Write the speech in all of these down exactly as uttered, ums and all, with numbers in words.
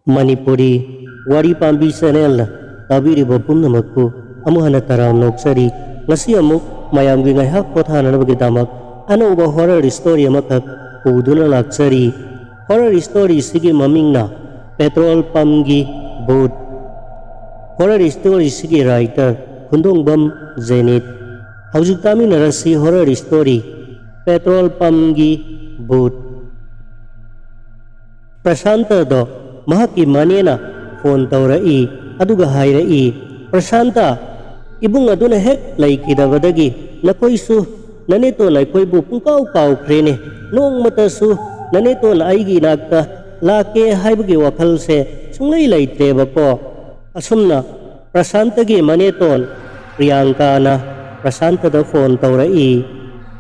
ꯃꯅꯤꯄꯨꯔꯤ ꯋꯥꯔꯤ ꯄꯥꯝꯕꯤ ꯆꯦꯅꯦꯜꯅ ꯇꯥꯕꯤꯔꯤꯕ ꯄꯨꯝꯅꯃꯛꯄꯨ ꯑꯃꯨꯛ ꯍꯟꯅ ꯇꯔꯥꯝꯅ ꯑꯣꯛꯆꯔꯤ꯫ ꯉꯁꯤ ꯑꯃꯨꯛ ꯃꯌꯥꯝꯒꯤ ꯉꯥꯏꯍꯥꯛ ꯄꯣꯊꯥꯅꯅꯕꯒꯤꯗꯃꯛ ꯑꯅꯧꯕ ꯍꯣꯔꯔ ꯁ꯭ꯇꯣꯔꯤ ꯑꯃꯈꯛ ꯄꯨꯗꯨꯅ ꯂꯥꯛꯆꯔꯤ꯫ ꯍꯣꯔꯔ ꯁ꯭ꯇꯣꯔꯤꯁꯤꯒꯤ ꯃꯃꯤꯡꯅ ꯄꯦꯇ꯭ꯔꯣꯜ ꯄꯝꯒꯤ ꯚꯨꯠ꯫ ꯍꯣꯔꯔ ꯁ꯭ꯇꯣꯔꯤꯁꯤꯒꯤ ꯔꯥꯏꯇꯔ ꯈꯨꯟꯗꯣꯡꯕꯝ ꯖꯦꯅꯤꯠ꯫ ꯍꯧꯖꯤꯛ ꯇꯥꯃꯤꯟꯅꯔꯁꯤ ꯍꯣꯔꯔ ꯁ꯭ꯇꯣꯔꯤ ꯄꯦꯇ꯭ꯔꯣꯜ ꯄꯝꯒꯤ ꯚꯨꯠ꯫ ꯄ꯭ꯔꯁꯥꯟꯇꯗꯣ ꯃꯍꯥꯛꯀꯤ ꯃꯅꯦꯅ ꯐꯣꯟ ꯇꯧꯔꯛꯏ, ꯑꯗꯨꯒ ꯍꯥꯏꯔꯛꯏ, "ꯄ꯭ꯔꯁꯥꯟꯇ, ꯏꯕꯨꯡ ꯑꯗꯨꯅ ꯍꯦꯛ ꯂꯩꯈꯤꯗꯕꯗꯒꯤ ꯅꯈꯣꯏꯁꯨ ꯅꯅꯦꯇꯣꯟ ꯑꯩꯈꯣꯏꯕꯨ ꯄꯨꯡꯀꯥꯎ ꯀꯥꯎꯈ꯭ꯔꯦꯅꯦ꯫ ꯅꯣꯡꯃꯇꯁꯨ ꯅꯅꯦꯇꯣꯟ ꯑꯩꯒꯤ ꯏꯅꯥꯛꯇ ꯂꯥꯛꯀꯦ ꯍꯥꯏꯕꯒꯤ ꯋꯥꯈꯜꯁꯦ ꯁꯨꯡꯂꯩ ꯂꯩꯇ꯭ꯔꯦꯕꯀꯣ꯫" ꯑꯁꯨꯝꯅ ꯄ꯭ꯔꯁꯥꯟꯇꯒꯤ ꯃꯅꯦꯇꯣꯟ ꯄ꯭ꯔꯤꯌꯥꯡꯀꯥꯅ ꯄ꯭ꯔꯁꯥꯟꯇꯗ ꯐꯣꯟ ꯇꯧꯔꯛꯏ꯫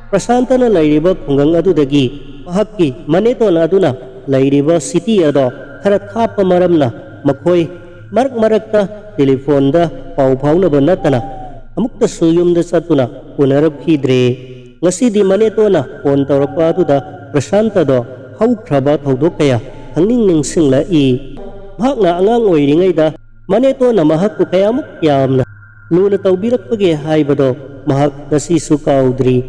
ꯄ꯭ꯔꯁꯥꯟꯇꯅ ꯂꯩꯔꯤꯕ ꯈꯨꯡꯒꯪ ꯑꯗꯨꯗꯒꯤ ꯃꯍꯥꯛꯀꯤ ꯃꯅꯦꯇꯣꯟ ꯑꯗꯨꯅ ꯂꯩꯔꯤꯕ ꯁꯤꯇꯤ ꯑꯗꯣ ꯈꯔ ꯊꯥꯞꯄ ꯃꯔꯝꯅ ꯃꯈꯣꯏ ꯃꯔꯛ ꯃꯔꯛꯇ ꯇꯦꯂꯤꯐꯣꯟꯗ ꯄꯥꯎ ꯐꯥꯎꯅꯕ ꯅꯠꯇꯅ ꯑꯃꯨꯛꯇꯁꯨ ꯌꯨꯝꯗ ꯆꯠꯇꯨꯅ ꯎꯅꯔꯛꯈꯤꯗ꯭ꯔꯦ꯫ ꯉꯁꯤꯗꯤ ꯃꯅꯦꯇꯣꯟꯅ ꯐꯣꯟ ꯇꯧꯔꯛꯄ ꯑꯗꯨꯗ ꯄ꯭ꯔꯁꯥꯟꯇꯗꯣ ꯍꯧꯈ꯭ꯔꯕ ꯊꯧꯗꯣꯛ ꯀꯌꯥ ꯈꯪꯅꯤꯡ ꯅꯤꯡꯁꯤꯡꯂꯛꯏ꯫ ꯃꯍꯥꯛꯅ ꯑꯉꯥꯡ ꯑꯣꯏꯔꯤꯉꯩꯗ ꯃꯅꯦꯇꯣꯟꯅ ꯃꯍꯥꯛꯄꯨ ꯀꯌꯥꯃꯨꯛ ꯌꯥꯝꯅ ꯂꯨꯅ ꯇꯧꯕꯤꯔꯛꯄꯒꯦ ꯍꯥꯏꯕꯗꯣ ꯃꯍꯥꯛ ꯉꯁꯤꯁꯨ ꯀꯥꯎꯗ꯭ꯔꯤ꯫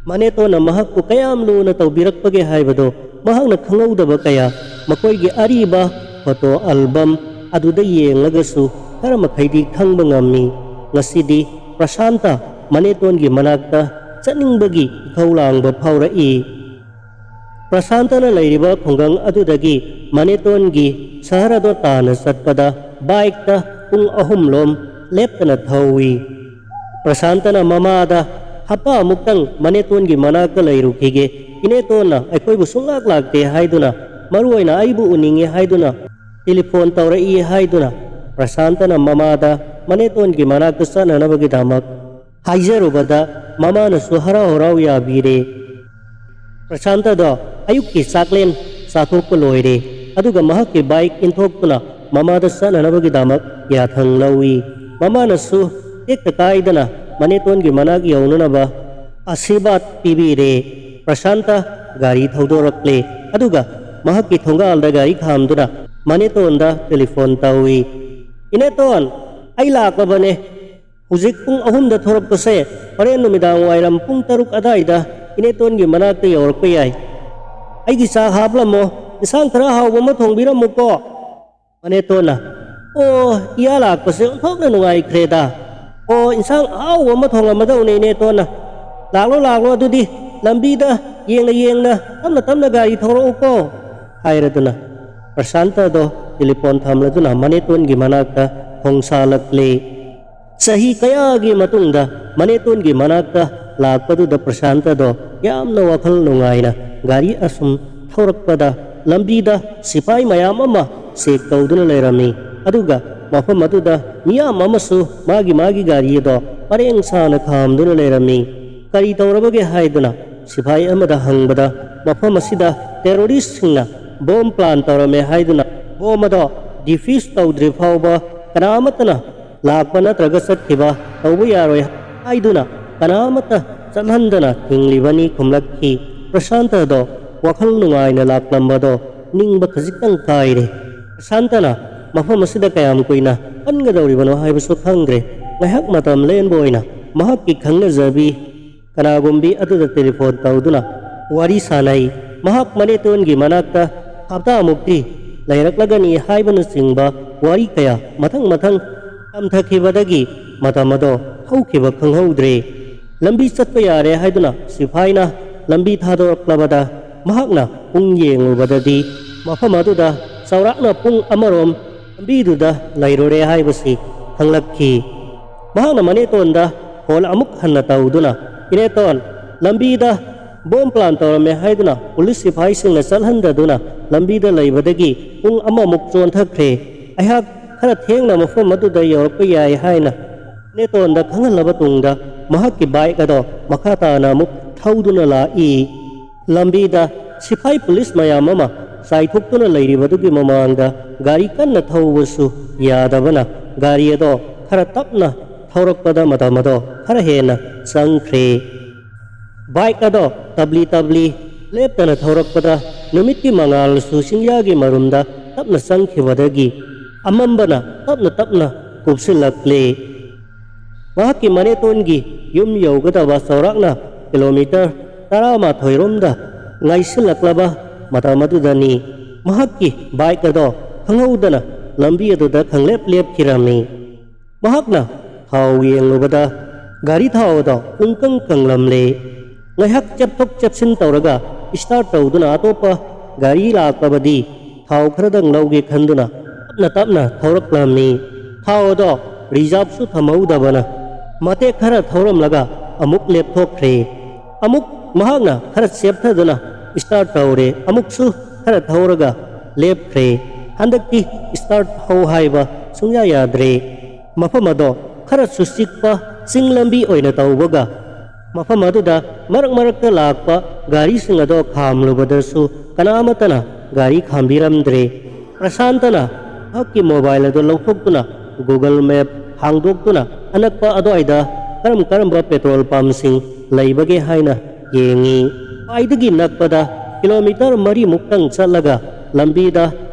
ꯃꯅꯦꯇꯣꯟꯅ ꯃꯍꯥꯛꯄꯨ ꯀꯌꯥꯝ ꯂꯨꯅ ꯇꯧꯕꯤꯔꯛꯄꯒꯦ ꯍꯥꯏꯕꯗꯣ ꯃꯍꯥꯛꯅ ꯈꯪꯍꯧꯗꯕ ꯀꯌꯥ ꯃꯈꯣꯏꯒꯤ ꯑꯔꯤꯕ ꯐꯣꯇꯣ ꯑꯜꯕꯝ ꯑꯗꯨꯗ ꯌꯦꯡꯂꯒꯁꯨ ꯈꯔ ꯃꯈꯩꯗꯤ ꯈꯪꯕ ꯉꯝꯃꯤ꯫ ꯉꯁꯤꯗꯤ ꯄ꯭ꯔꯁꯥꯟꯇ ꯃꯅꯦꯇꯣꯟꯒꯤ ꯃꯅꯥꯛꯇ ꯆꯠꯅꯤꯡꯕꯒꯤ ꯏꯈꯧ ꯂꯥꯡꯕ ꯐꯥꯎꯔꯛꯏ꯫ ꯄ꯭ꯔꯁꯥꯟꯇꯅ ꯂꯩꯔꯤꯕ ꯈꯨꯡꯒꯪ ꯑꯗꯨꯗꯒꯤ ꯃꯅꯦꯇꯣꯟꯒꯤ ꯁꯍꯔ ꯑꯗꯣ ꯇꯥꯟꯅ ꯆꯠꯄꯗ ꯕꯥꯏꯛꯇ ꯄꯨꯡ ꯑꯍꯨꯝ ꯂꯣꯝ ꯂꯦꯞꯇꯅ ꯊꯧꯏ꯫ ꯄ꯭ꯔꯁꯥꯟꯇꯅ ꯃꯃꯥꯗ, "ꯍꯞꯇꯥ ꯑꯃꯨꯛꯇꯪ ꯃꯅꯦꯇꯣꯟꯒꯤ ꯃꯅꯥꯛꯇ ꯂꯩꯔꯨꯈꯤꯒꯦ꯫ ꯏꯅꯦꯇꯣꯟꯅ ꯑꯩꯈꯣꯏꯕꯨ ꯁꯨꯡꯂꯥꯛ ꯂꯥꯛꯇꯦ ꯍꯥꯏꯗꯨꯅ, ꯃꯔꯨ ꯑꯣꯏꯅ ꯑꯩꯕꯨ ꯎꯅꯤꯡꯉꯤ ꯍꯥꯏꯗꯨꯅ ꯇꯦꯂꯤꯐꯣꯟ ꯇꯧꯔꯛꯏ" ꯍꯥꯏꯗꯨꯅ ꯄ꯭ꯔꯁꯥꯟꯇꯅ ꯃꯃꯥꯗ ꯃꯅꯦꯇꯣꯟꯒꯤ ꯃꯅꯥꯛꯇ ꯆꯠꯅꯅꯕꯒꯤꯗꯃꯛ ꯍꯥꯏꯖꯔꯨꯕꯗ ꯃꯃꯥꯅꯁꯨ ꯍꯔꯥꯎ ꯍꯔꯥꯎ ꯌꯥꯕꯤꯔꯦ꯫ ꯄ꯭ꯔꯁꯥꯟꯇꯗꯣ ꯑꯌꯨꯛꯀꯤ ꯆꯥꯛꯂꯦꯟ ꯆꯥꯊꯣꯛꯄ ꯂꯣꯏꯔꯦ, ꯑꯗꯨꯒ ꯃꯍꯥꯛꯀꯤ ꯕꯥꯏꯛ ꯏꯟꯊꯣꯛꯇꯨꯅ ꯃꯃꯥꯗ ꯆꯠꯅꯅꯕꯒꯤꯗꯃꯛ ꯌꯥꯊꯪ ꯂꯧꯏ꯫ ꯃꯃꯥꯅꯁꯨ ꯇꯦꯛꯇ ꯀꯥꯏꯗꯅ ꯃꯅꯦꯇꯣꯟꯒꯤ ꯃꯅꯥꯛ ꯌꯧꯅꯅꯕ ꯑꯁꯤꯔꯕꯥꯗ ꯄꯤꯕꯤꯔꯦ꯫ ꯄ꯭ꯔꯁꯥꯟꯇ ꯒꯥꯔꯤ ꯊꯧꯗꯣꯔꯛꯂꯦ, ꯑꯗꯨꯒ ꯃꯍꯥꯛꯀꯤ ꯊꯣꯡꯒꯥꯜꯗ ꯒꯥꯔꯤ ꯈꯥꯝꯗꯨꯅ ꯃꯅꯦꯇꯣꯟꯗ ꯇꯦꯂꯤꯐꯣꯟ ꯇꯧꯏ꯫ "ꯏꯅꯦꯇꯣꯟ, ꯑꯩ ꯂꯥꯛꯂꯕꯅꯦ꯫ ꯍꯧꯖꯤꯛ ꯄꯨꯡ ꯑꯍꯨꯝꯗ ꯊꯣꯔꯛꯄꯁꯦ, ꯍꯣꯔꯦꯟ ꯅꯨꯃꯤꯗꯥꯡ ꯋꯥꯏꯔꯝ ꯄꯨꯡ ꯇꯔꯨꯛ ꯑꯗꯥꯏꯗ ꯏꯅꯦꯇꯣꯟꯒꯤ ꯃꯅꯥꯛꯇ ꯌꯧꯔꯛꯄ ꯌꯥꯏ꯫ ꯑꯩꯒꯤ ꯆꯥꯛ ꯍꯥꯞꯂꯝꯃꯣ, ꯏꯟꯁꯥꯡ ꯈꯔ ꯍꯥꯎꯕ ꯑꯃ ꯊꯣꯡꯕꯤꯔꯝꯃꯨꯀꯣ"꯫ ꯃꯅꯦꯇꯣꯟꯅ, "ꯑꯣ, ꯏꯌꯥ ꯂꯥꯛꯄꯁꯦ ꯑꯣꯟꯊꯣꯛꯅ ꯅꯨꯡꯉꯥꯏꯈ꯭ꯔꯦꯗ꯫ ꯑꯣ, ꯏꯟꯁꯥꯡ ꯑꯍꯥꯎꯕ ꯑꯃ ꯊꯣꯡꯉꯝꯃꯗꯧꯅꯦ ꯏꯅꯦꯇꯣꯟꯅ꯫ ꯂꯥꯛꯂꯣ, ꯂꯥꯛꯂꯣ, ꯑꯗꯨꯗꯤ ꯂꯝꯕꯤꯗ ꯌꯦꯡꯅ ꯌꯦꯡꯅ ꯇꯞꯅ ꯇꯞꯅ ꯒꯥꯔꯤ ꯊꯧꯔꯛꯎꯀꯣ"꯫ ꯍꯥꯏꯔꯗꯨꯅ ꯄ꯭ꯔꯁꯥꯟꯇꯗꯣ ꯇꯦꯂꯤꯐꯣꯟ ꯊꯝꯂꯗꯨꯅ ꯃꯅꯦꯇꯣꯟꯒꯤ ꯃꯅꯥꯛꯇ ꯈꯣꯡꯁꯥꯜꯂꯛꯂꯦ꯫ ꯆꯍꯤ ꯀꯌꯥꯒꯤ ꯃꯇꯨꯡꯗ ꯃꯅꯦꯇꯣꯟꯒꯤ ꯃꯅꯥꯛꯇ ꯂꯥꯛꯄꯗꯨꯗ ꯄ꯭ꯔꯁꯥꯟꯇꯗꯣ ꯌꯥꯝꯅ ꯋꯥꯈꯜ ꯅꯨꯡꯉꯥꯏꯅ ꯒꯥꯔꯤ ꯑꯁꯨꯝ ꯊꯧꯔꯛꯄꯗ, ꯂꯝꯕꯤꯗ ꯁꯤꯐꯥꯏ ꯃꯌꯥꯝ ꯑꯃ ꯆꯦꯛ ꯇꯧꯗꯨꯅ ꯂꯩꯔꯝꯃꯤ꯫ ꯑꯗꯨꯒ ꯃꯐꯝ ꯑꯗꯨꯗ ꯃꯤꯌꯥꯝ ꯑꯃꯁꯨ ꯃꯥꯒꯤ ꯃꯥꯒꯤ ꯒꯥꯔꯤ ꯑꯗꯣ ꯄꯔꯦꯡ ꯁꯥꯅ ꯈꯥꯝꯗꯨꯅ ꯂꯩꯔꯝꯃꯤ꯫ ꯀꯔꯤ ꯇꯧꯔꯕꯒꯦ ꯍꯥꯏꯗꯨꯅ ꯁꯤꯐꯥꯏ ꯑꯃꯗ ꯍꯪꯕꯗ, ꯃꯐꯝ ꯑꯁꯤꯗ ꯇꯦꯔꯣꯔꯤꯁꯁꯤꯡꯅ ꯕꯣꯝ ꯄ꯭ꯂꯥꯟ ꯇꯧꯔꯝꯃꯦ ꯍꯥꯏꯗꯨꯅ, ꯕꯣꯝ ꯑꯗꯣ ꯗꯤꯐ꯭ꯌꯨꯁ ꯇꯧꯗ꯭ꯔꯤ ꯐꯥꯎꯕ ꯀꯅꯥꯃꯠꯇꯅ ꯂꯥꯛꯄ ꯅꯠꯇ꯭ꯔꯒ ꯆꯠꯈꯤꯕ ꯇꯧꯕ ꯌꯥꯔꯣꯏ ꯍꯥꯏꯗꯨꯅ ꯀꯅꯥꯃꯠꯇ ꯆꯠꯍꯟꯗꯅ ꯊꯤꯡꯂꯤꯕꯅꯤ ꯈꯨꯝꯂꯛꯈꯤ꯫ ꯄ꯭ꯔꯁꯥꯟꯇꯗꯣ ꯋꯥꯈꯜ ꯅꯨꯡꯉꯥꯏꯅ ꯂꯥꯛꯂꯝꯕꯗꯣ ꯅꯤꯡꯕ ꯈꯖꯤꯛꯇꯪ ꯀꯥꯏꯔꯦ꯫ ꯄ꯭ꯔꯁꯥꯟꯇꯅ ꯃꯐꯝ ꯑꯁꯤꯗ ꯀꯌꯥꯝ ꯀꯨꯏꯅ ꯀꯟꯒꯗꯧꯔꯤꯕꯅꯣ ꯍꯥꯏꯕꯁꯨ ꯈꯪꯗ꯭ꯔꯦ꯫ ꯉꯥꯏꯍꯥꯛ ꯃꯇꯝ ꯂꯦꯟꯕ ꯑꯣꯏꯅ ꯃꯍꯥꯛꯀꯤ ꯈꯪꯅꯖꯕꯤ ꯀꯅꯥꯒꯨꯝꯕꯤ ꯑꯗꯨꯗ ꯇꯦꯂꯤꯐꯣꯟ ꯇꯧꯗꯨꯅ ꯋꯥꯔꯤ ꯁꯥꯅꯩ꯫ ꯃꯍꯥꯛ ꯃꯅꯦꯇꯣꯟꯒꯤ ꯃꯅꯥꯛꯇ ꯍꯞꯇꯥꯃꯨꯛꯇꯤ ꯂꯩꯔꯛꯂꯒꯅꯤ ꯍꯥꯏꯕꯅꯆꯤꯡꯕ ꯋꯥꯔꯤ ꯀꯌꯥ ꯃꯊꯪ ꯃꯊꯪ ꯇꯝꯊꯈꯤꯕꯗꯒꯤ ꯃꯇꯝ ꯑꯗꯣ ꯍꯧꯈꯤꯕ ꯈꯪꯍꯧꯗ꯭ꯔꯦ꯫ ꯂꯝꯕꯤ ꯆꯠꯄ ꯌꯥꯔꯦ ꯍꯥꯏꯗꯨꯅ ꯁꯤꯐꯥꯏꯅ ꯂꯝꯕꯤ ꯊꯥꯗꯣꯔꯛꯂꯕꯗ ꯃꯍꯥꯛꯅ ꯄꯨꯡ ꯌꯦꯡꯂꯨꯕꯗꯗꯤ ꯃꯐꯝ ꯑꯗꯨꯗ ꯆꯥꯎꯔꯥꯛꯅ ꯄꯨꯡ ꯑꯃꯔꯣꯝ ꯂꯝꯕꯤꯗꯨꯗ ꯂꯩꯔꯨꯔꯦ ꯍꯥꯏꯕꯁꯤ ꯈꯪꯂꯛꯈꯤ꯫ ꯃꯍꯥꯛꯅ ꯃꯅꯦꯇꯣꯟꯗ ꯐꯣꯟ ꯑꯃꯨꯛ ꯍꯟꯅ ꯇꯧꯗꯨꯅ, "ꯏꯅꯦꯇꯣꯟ, ꯂꯝꯕꯤꯗ ꯕꯣꯝ ꯄ꯭ꯂꯥꯟ ꯇꯧꯔꯝꯃꯦ ꯍꯥꯏꯗꯨꯅ ꯄꯨꯂꯤꯁ ꯁꯤꯐꯥꯏꯁꯤꯡꯅ ꯆꯠꯍꯟꯗꯗꯨꯅ ꯂꯝꯕꯤꯗ ꯂꯩꯕꯗꯒꯤ ꯄꯨꯡ ꯑꯃꯃꯨꯛ ꯆꯣꯟꯊꯈ꯭ꯔꯦ꯫ ꯑꯩꯍꯥꯛ ꯈꯔ ꯊꯦꯡꯅ ꯃꯐꯝ ꯑꯗꯨꯗ ꯌꯧꯔꯛꯄ ꯌꯥꯏ" ꯍꯥꯏꯅ ꯅꯦꯇꯣꯟꯗ ꯈꯪꯍꯜꯂꯕ ꯇꯨꯡꯗ ꯃꯍꯥꯛꯀꯤ ꯕꯥꯏꯛ ꯑꯗꯣ ꯃꯈꯥ ꯇꯥꯅ ꯑꯃꯨꯛ ꯊꯧꯗꯨꯅ ꯂꯥꯛꯏ꯫ ꯂꯝꯕꯤꯗ ꯁꯤꯐꯥꯏ ꯄꯨꯂꯤꯁ ꯃꯌꯥꯝ ꯑꯃ ꯆꯥꯏꯊꯣꯛꯇꯨꯅ ꯂꯩꯔꯤꯕꯗꯨꯒꯤ ꯃꯃꯥꯡꯗ ꯒꯥꯔꯤ ꯀꯟꯅ ꯊꯧꯕꯁꯨ ꯌꯥꯗꯕꯅ ꯒꯥꯔꯤ ꯑꯗꯣ ꯈꯔ ꯇꯞꯅ ꯊꯧꯔꯛꯄꯗ ꯃꯇꯝ ꯑꯗꯣ ꯈꯔ ꯍꯦꯟꯅ ꯆꯪꯈ꯭ꯔꯦ꯫ ꯕꯥꯏꯛ ꯑꯗꯣ ꯇꯞꯂꯤ ꯇꯞꯂꯤ ꯂꯦꯞꯇꯅ ꯊꯧꯔꯛꯄꯗ ꯅꯨꯃꯤꯠꯀꯤ ꯃꯉꯥꯜꯁꯨ ꯆꯤꯡꯌꯥꯒꯤ ꯃꯔꯨꯝꯗ ꯇꯞꯅ ꯆꯪꯈꯤꯕꯗꯒꯤ ꯑꯃꯝꯕꯅ ꯇꯞꯅ ꯇꯞꯅ ꯀꯨꯞꯁꯤꯜꯂꯛꯂꯦ꯫ ꯃꯍꯥꯛꯀꯤ ꯃꯅꯦꯇꯣꯟꯒꯤ ꯌꯨꯝ ꯌꯧꯒꯗꯕ ꯆꯥꯎꯔꯥꯛꯅ ꯀꯤꯂꯣꯃꯤꯇꯔ ꯇꯔꯥꯃꯥꯊꯣꯏ ꯔꯣꯝꯗ ꯉꯥꯏꯁꯤꯜꯂꯛꯂꯕ ꯃꯇꯝ ꯑꯗꯨꯗꯅꯤ ꯃꯍꯥꯛꯀꯤ ꯕꯥꯏꯛ ꯑꯗꯣ ꯈꯪꯍꯧꯗꯅ ꯂꯝꯕꯤ ꯑꯗꯨꯗ ꯈꯪꯂꯦꯞ ꯂꯦꯞꯈꯤꯔꯝꯃꯤ꯫ ꯃꯍꯥꯛꯅ ꯊꯥꯎ ꯌꯦꯡꯂꯨꯕꯗ ꯒꯥꯔꯤ ꯊꯥꯎ ꯑꯗꯣ ꯄꯨꯡꯀꯪ ꯀꯪꯂꯝꯂꯦ꯫ ꯉꯥꯏꯍꯥꯛ ꯆꯦꯞꯊꯣꯛ ꯆꯦꯞꯁꯤꯟ ꯇꯧꯔꯒ ꯏꯁꯇꯥꯔꯠ ꯇꯧꯗꯨꯅ ꯑꯇꯣꯞꯄ ꯒꯥꯔꯤ ꯂꯥꯛꯂꯕꯗꯤ ꯊꯥꯎ ꯈꯔꯗꯪ ꯂꯧꯒꯦ ꯈꯟꯗꯨꯅ ꯇꯞꯅ ꯇꯞꯅ ꯊꯧꯔꯛꯂꯝꯃꯤ꯫ ꯊꯥꯎ ꯑꯗꯣ ꯔꯤꯖꯥꯔꯚꯁꯨ ꯊꯝꯍꯧꯗꯕꯅ ꯃꯇꯦꯛ ꯈꯔ ꯊꯧꯔꯝꯂꯒ ꯑꯃꯨꯛ ꯂꯦꯞꯊꯣꯛꯈ꯭ꯔꯦ꯫ ꯑꯃꯨꯛ ꯃꯍꯥꯛꯅ ꯈꯔ ꯆꯦꯞꯊꯗꯨꯅ ꯏꯁꯇꯥꯔꯠ ꯇꯧꯔꯦ꯫ ꯑꯃꯨꯛꯁꯨ ꯈꯔ ꯊꯧꯔꯒ ꯂꯦꯞꯈ꯭ꯔꯦ꯫ ꯍꯟꯗꯛꯇꯤ ꯏꯁꯇꯥꯔꯠ ꯍꯧ ꯍꯥꯏꯕ ꯁꯨꯡꯌꯥ ꯌꯥꯗ꯭ꯔꯦ꯫ ꯃꯐꯝ ꯑꯗꯣ ꯈꯔꯁꯨ ꯆꯤꯛꯄ ꯆꯤꯡ ꯂꯝꯕꯤ ꯑꯣꯏꯅ ꯇꯧꯕꯒ ꯃꯐꯝ ꯑꯗꯨꯗ ꯃꯔꯛ ꯃꯔꯛꯇ ꯂꯥꯛꯄ ꯒꯥꯔꯤꯁꯤꯡ ꯑꯗꯣ ꯈꯥꯝꯂꯨꯕꯗꯁꯨ ꯀꯅꯥ ꯑꯃꯠꯇꯅ ꯒꯥꯔꯤ ꯈꯥꯝꯕꯤꯔꯝꯗ꯭ꯔꯦ꯫ ꯄ꯭ꯔꯁꯥꯟꯇꯅ ꯃꯍꯥꯛꯀꯤ ꯃꯣꯕꯥꯏꯜ ꯑꯗꯨ ꯂꯧꯊꯣꯛꯇꯨꯅ ꯒꯨꯒꯜ ꯃꯦꯞ ꯍꯥꯡꯗꯣꯛꯇꯨꯅ ꯑꯅꯛꯄ ꯑꯗꯨꯋꯥꯏꯗ ꯀꯔꯝ ꯀꯔꯝꯕ ꯄꯦꯇ꯭ꯔꯣꯜ ꯄꯝꯁꯤꯡ ꯂꯩꯕꯒꯦ ꯍꯥꯏꯅ ꯌꯦꯡꯉꯤ꯫ ꯈ꯭ꯋꯥꯏꯗꯒꯤ ꯅꯛꯄꯗ ꯀꯤꯂꯣꯃꯤꯇꯔ ꯃꯔꯤꯃꯨꯛꯇꯪ ꯆꯠꯂꯒ ꯂꯝꯕꯤꯗ